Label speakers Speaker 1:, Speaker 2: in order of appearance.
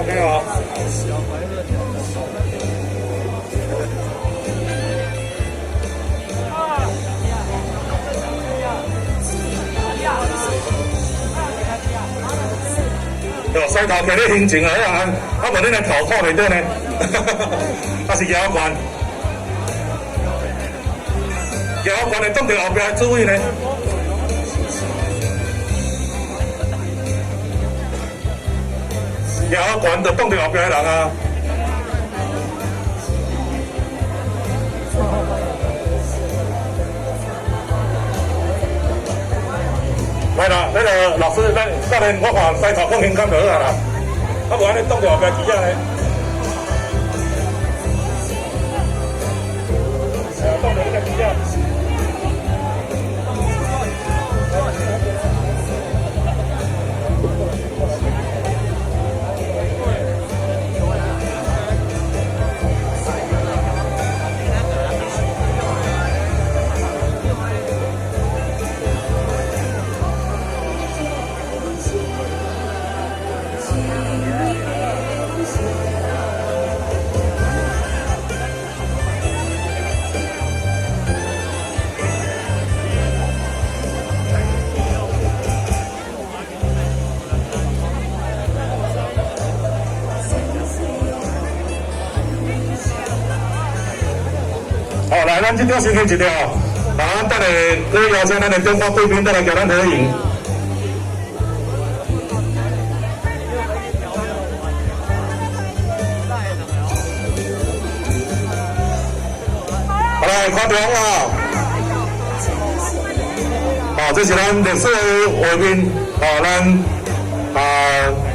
Speaker 1: ，OK 哦。哟，狮頭騎咧行前啊，啊，啊無恁來頭看袂到呢，啊是搖懸，搖懸會擋著後壁的主委呢。搖懸就擋著後壁的人啊。來啦，那個老師，咱教練，我看獅頭放輕鬆就好啦，啊無按呢擋著後壁旗仔呢。擋著你个旗仔。好，來，咱這張先去一條，啊，咱等下閣邀請咱的中國貴賓再來共咱合影。好來，看中啊！好，這是咱歷史的畫面，好，咱啊。